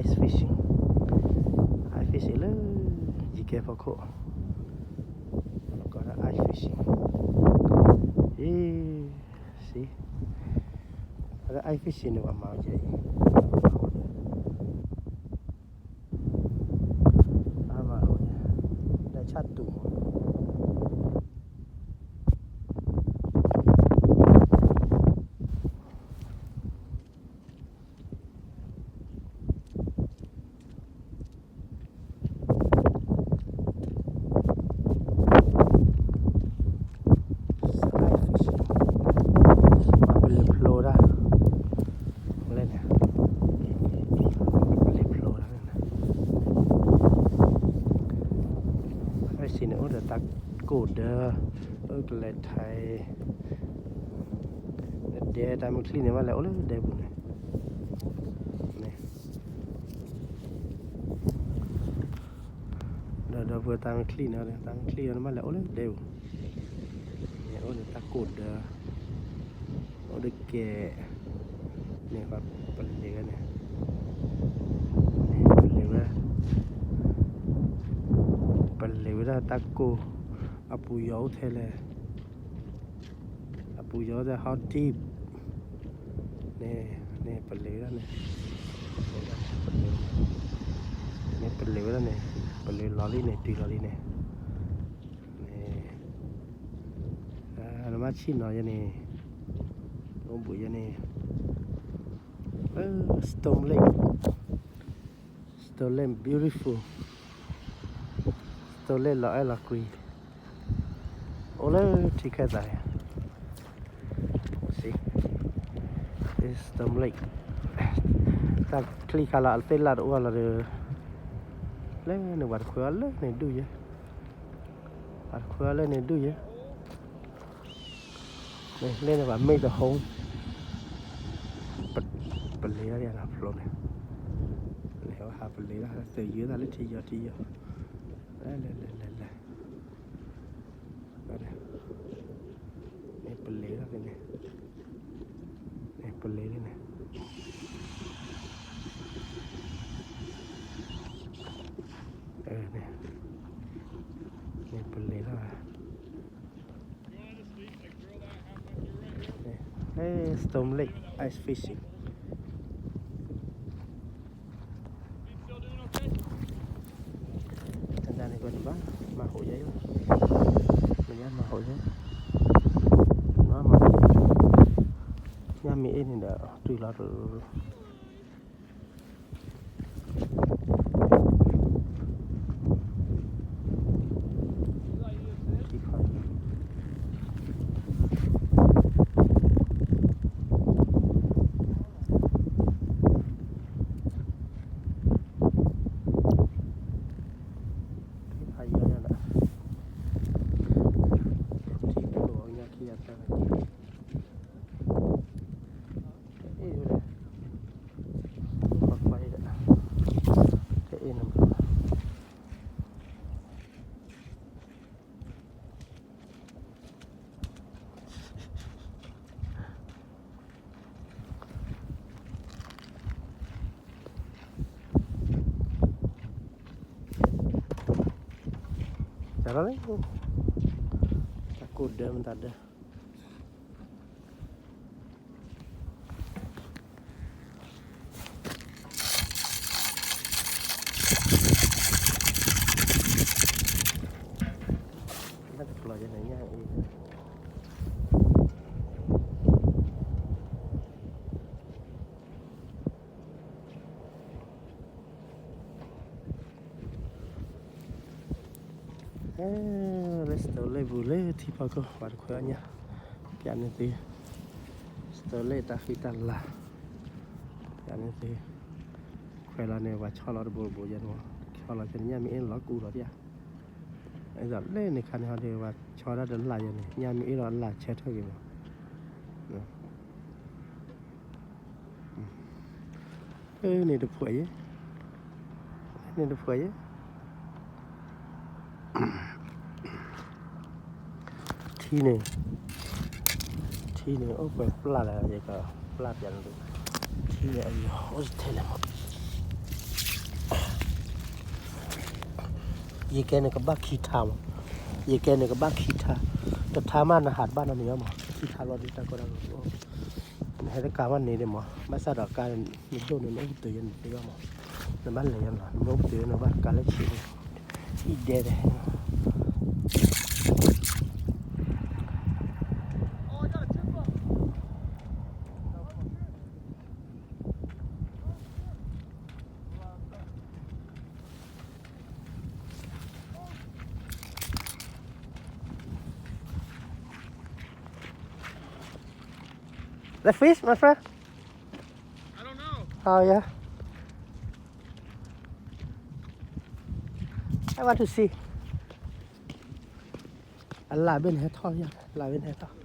ice fishing, ice fishing လၢ ယကဲဖီခိၣ်, ကိးဒၣ် ice fishing, အ့ စံး, အ ice fishing န့ၣ် ပှၤမၤဝဲကဲအံၤ, အမၤအိၣ်ညါ, တၢ်ဆၣ်တူာ်မး ပလဲၤဖျိဒၣ်, လဲၣ်န့ၣ်, ပလဲၤဖျိဒၣ်န့ၣ်, အစံးန့ၣ် အိၣ်ဒီးတၢ်ကိၢ်ဒၢ, အိၣ်ကလဲၤထဲ, ဒဲတၢ်မုၢ်ချံန့ၣ် ဘၣ်လဲၤအိၣ်လၢဒဲပူၤန့ၣ်, န့ၣ် ဒီး ဒီပုၢ်ဝဲၢ် တၢ်မုၢ်ချံန့ၣ်, တၢ်မုၢ်ချံအံၤန့ၣ် ဘၣ်လဲၤအိၣ်လၢဒဲပူၤ, န့ၣ်အိၣ်ဒီးတၢ်ကိၢ်ဒၢ, အိၣ်ဒီးကဲ, န့ၣ် ပလဲၤဝဲန့ၣ်, န့ၣ် ပလဲၤဝဲ, ပလဲၤဝဲဒၣ်တၢ်ကိၢ်, အပူၤယီၤအိၣ်ထဲလဲၣ် အပူၤယီၤအိၣ်ထဲ how deep, န့ၣ် န့ၣ် ပလဲၤဝဲဒၣ်န့ၣ်, န့ၣ် ပလဲၤဝဲဒၣ်န့ၣ်, ပလဲၤလီၤလံန့ၣ် တုၤလီၤလံန့ၣ်, န့ၣ်, နဘၣ်ဆ့ၣ်နီၤယဲန့ၣ်, အိၣ်ဘူးယဲန့ၣ်, Stone Lake, Stone Lake beautiful, Stone Lake လီၤအဲၣ်လီၤကွံ, အိၣ်လၢထံခဲသး, Stone Lake, တၢ်ချံၣ်ခါလီၤအသ့ၣ်လၢ်တအိၣ်လီၤဒီး, လၢန့ၣ် ပှၤတခွဲးအီၤလၢန့ၣ်ဒူၣ်ယဲ, ပှၤတခွဲးအီၤလၢန့ၣ်ဒူၣ်ယဲ, လၢန့ၣ် ပှၤ make the home, ပလဲၤဒၣ်ဒ်ဖျိန့ၣ်, လဲၤဝဲဟးပလဲၤဒၣ် သုးယုၢ်သးလၢထံယီၤထံယီၤ, လဲၤလဲၤလဲၤလဲၤလဲၤ န့ၣ်ပလဲၤဒၣ်န့ၣ်, န့ၣ်ပလဲၤဒၣ်န့ၣ်, န့ၣ်ပလဲၤဒၣ်, Stone Lake ice fishing, တၢ်န့ၣ် ပှၤတဘၣ်မၤဟိးယဲ, မ့ၢ်ညါမၤဟိးယဲ, မၤ, ညါမ့ၢ်အ့ၣ်န့ၣ်ဒီး တုၤလီၤတ တၢ်ကိၢ်ဒၢမတၤဒၢ တၢ်တကျီၤယဲန့ၣ်ညါအံၤ လၢ Stone Lake ပူၤလၢထံဖီခိၣ် ပှၤတခွဲးအီၣ်ညၣ် ပျးန့ၢ်သု Stone Lake တၢ်ဃံတၢ်လၤ ပျးန့ၢ်သု ခွဲးလီၤန့ၣ် ပှၤဆီလီၤတဘိတဘိယဲန့ၣ် ဆီလီၤကဲန့ၣ် ညၣ်မ့ၢ်အ့ၣ်လီၤကူလီၤဒၣ် ဒ်သိးလၢန့ၣ်ခါန့ၣ်ဟီဒီး ပှၤဆီဒၣ်တလၢ်ယဲန့ၣ် ညၣ်မ့ၢ်အ့ၣ်လီၤအလၢ်ဆၢထၢၣ်က့ၤမး န့ၣ်တဖှဲးယဲ န့ၣ်တဖှဲးယဲ ထံန့ၣ် ထံန့ၣ် အိၣ်ပှဲၤပျၢ်လၢ ယကပျၢ်ပျးန့ၣ် ထံန့ၣ် အလီၤအိၣ်ထဲလဲၣ်မး ယကဲန့ၣ်ကဘၣ်ခံထါမး, ယကဲန့ၣ်ကဘၣ်ခံထါ, တထါမးနဟးတဘၣ်နီတမံၤမး, ခံထါလီၤဒီးတၢ်ကီတၢ်ခဲ, နဟဲတကးဘၣ်န့ၣ်ဒ်မး, ဘၣ်ဆၣ်ဒီးကါနဒိၣ်န့ၣ် နအိၣ်ပတုာ်ယဲန့ၣ်တဘၣ်မး, နဘၣ်လဲၤယဲလီၤ, နအိၣ်ပတုာ်ယဲန့ၣ်ဘၣ်ကါလၢဆံးန့ၣ်, အံၤဒဲဒဲ The fish, my friend? I don't know. Oh, yeah. I want to see. အလၣ်ဘ့ၣ်န့ၣ်ဟဲထီၣ်ယါ, လၣ်ဘ့ၣ်န့ၣ်ဟဲထီၣ်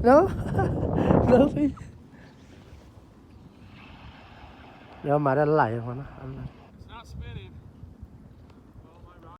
No? No fish. လၢမၤတၢ်လၢ်ယၤမးနီၤ, အလၣ်